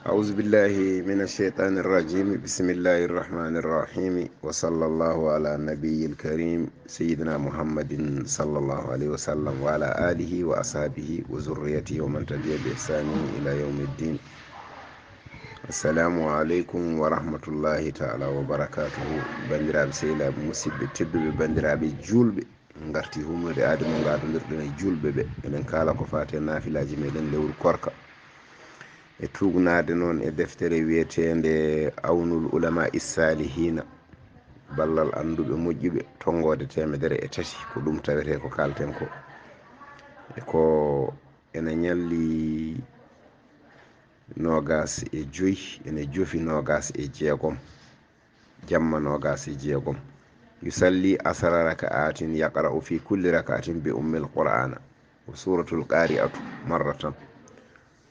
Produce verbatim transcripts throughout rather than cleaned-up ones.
أعوذ بالله من الشيطان الرجيم. بسم الله الرحمن الرحيم. وصلى الله على النبي الكريم سيدنا محمد صلى الله عليه وسلم وعلى آله وأصحابه وذريته ومن تبع بإحسان إلى يوم الدين. السلام عليكم ورحمة الله تعالى وبركاته. Banndiraaɓe sehilaaɓe, musidɓe tedduɓe, banndiraaɓe juulɓe, ngarti humnude aadi mo ngaadondirɗen e juulɓe ɓe. Eɗen kaala ko faati e naafilaaji meɗen lewru korka. E tuugnaade noon e deftere wiyeteende Awnul Ulama Issaalihina, ballal annduɓe moƴƴuɓe, tonngoode teemedere e tati, ko ɗum tawetee ko kaalten ko. E ko ene ñalli noogaas e joy, ene jofi noogaas e jeegom, jamma noogaas e jeegom. Yusalli asara raka'atin yaqra'u fi kulli raka'atin bi ummil qur'ana wa suratul qari'atu marratan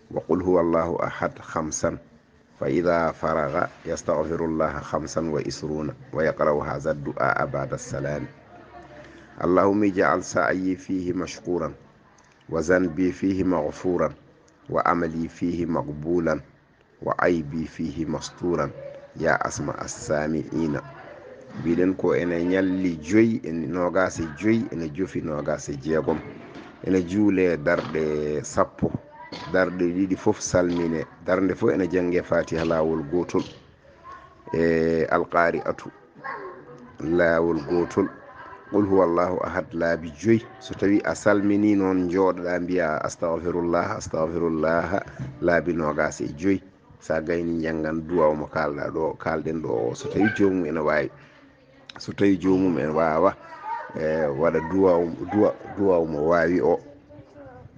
wa qul huwa allahu ahad khamsan, fa idha faragha yastaghfirullaha khamsan wa isruna wa yaqra'u hadha du'a ba'da salami. Allahumma ij'al sa'yi fihi mashkuran wa zanbi fihi maghfuran wa amali fihi maqbulan wa aybi fihi masturan ya asma assami'ina. Mbiɗen ko ene ñalli joyi, e noogaas e joyi, ene jofi noogaas e jeegom. Ene juule darɗe sappo. Darɗe ɗiɗi fof salmine. Darnde fof ene jannge Fatiha laawol gootol. E Alqari'atu laawol gootol. Qul huwa allahu ahad laabi joyi. So tawi a salmini noon, njooɗoɗa mbiya astagfirullah, astagfirullah laabi noogaas e joyi. Sa gayni njanngan duwaw mo kaalɗa ɗo, kaalɗen ɗo o. So tawi joomum ene waawi, so tawi joomum ene waawa, e, waɗa duwaw, duwa, duwaw mo waawi o.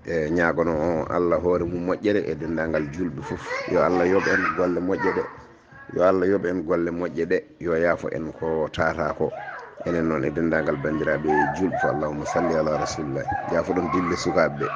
E, ñaagono o Allah hoore mum moƴƴere e denndaangal juulɓe fof. Yo Allah yoɓ en golle moƴƴe ɗe. Yo Allah yoɓ en golle moƴƴe ɗe. Yo yaafo en ko tata ko. Enen noon e denndaangal banndiraaɓe juulɓe fof. Allahumma salli ala rasulillah. Yaafoɗon dille sukaaɓe ɓe.